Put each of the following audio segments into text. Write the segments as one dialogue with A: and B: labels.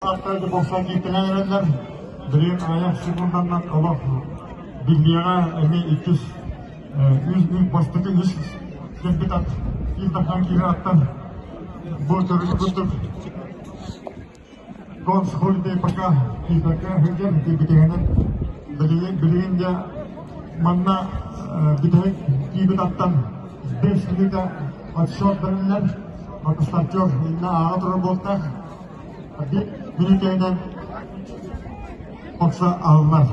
A: Аттарга бокса кииртэлээн эрэллэр. Билигин аҕыйах секунданнан олох биллиэҕэ эмиэ иккис үс бастакы үс кэлбит ат Ил Дархан киирэр аттан бу көрүҥ курдук Гонс Холидей пока киирбэккэ сылдьар киирбитигинэн билигин билигин дьэ манна бүтэһик киирбит аттан 5 мүнүүтэ отсчет бэриллэр стартер иннэ ааҕа турар буолтаах Бүлүүкэйинэн бокса аһыллар.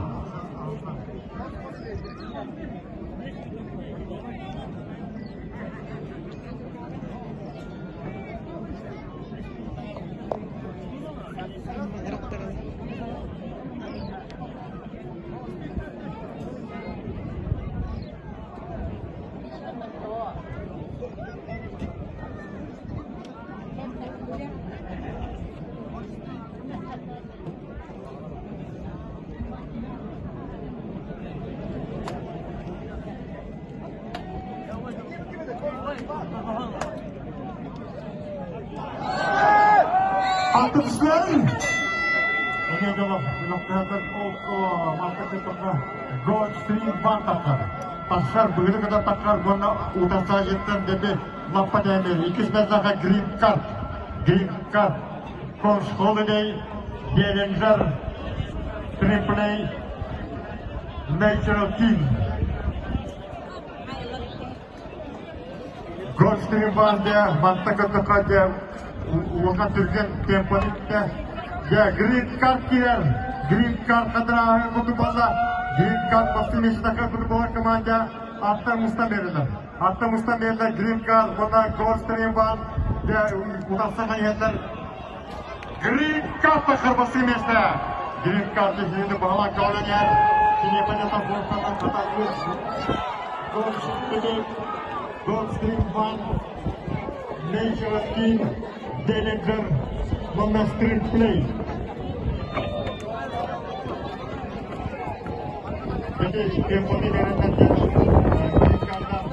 A: Алтыпсыан! Эмиэ дьоло, Лөккөһөтөр Goldstream бан таххар. Таххар, быһыны кытта таххар уонна утарсаачыттан дэби лаппа тээмир. Иккис мезаха Green Card. Green Card. Coach Holiday, Derringer, Triple Natural Team. Goldstream баар манта көтөхө дьэ улахан түргэн темпоны иттэ. Дьэ Green Card киирэр. Green Card хатырааһы куту буолла. Green Card бастыҥ миэстэтэ куту буолар команда аттар мустан берилэр. Аттар мустан берилэр Green Card уонна Goldstream баар дьэ утарсан иһэллэр. Green Card таххар бастыҥ миэстэ. Green Card иһиини баһылаан көҕүлэн иһэр. Киниэхэ дьэ буолтанан хатаҕы Goldstream One, Natural Team, Dellinger, уонна Street Play. Ити темпоны береннер Green Card'a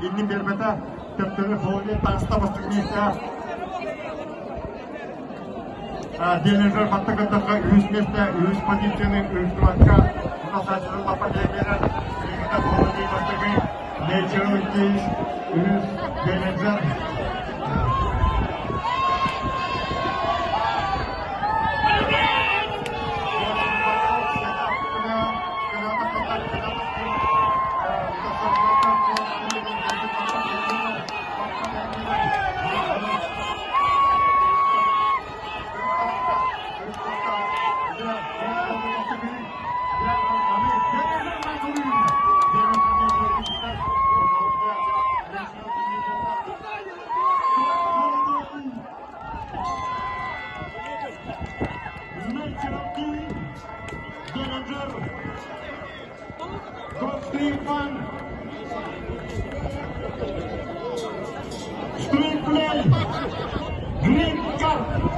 A: Иннин биэрбэтэ, төптөрү Холли таста бастакы миэстэ. Дилинжер баттакаттахха үһүс миэстэ, үһүс позицияны ыһыктыбакка, утасааччылар лаппа биэрэр. Билиҥҥитэ Холли бастакы, Natural Case үһүс, Дилинжер. Street play, green card.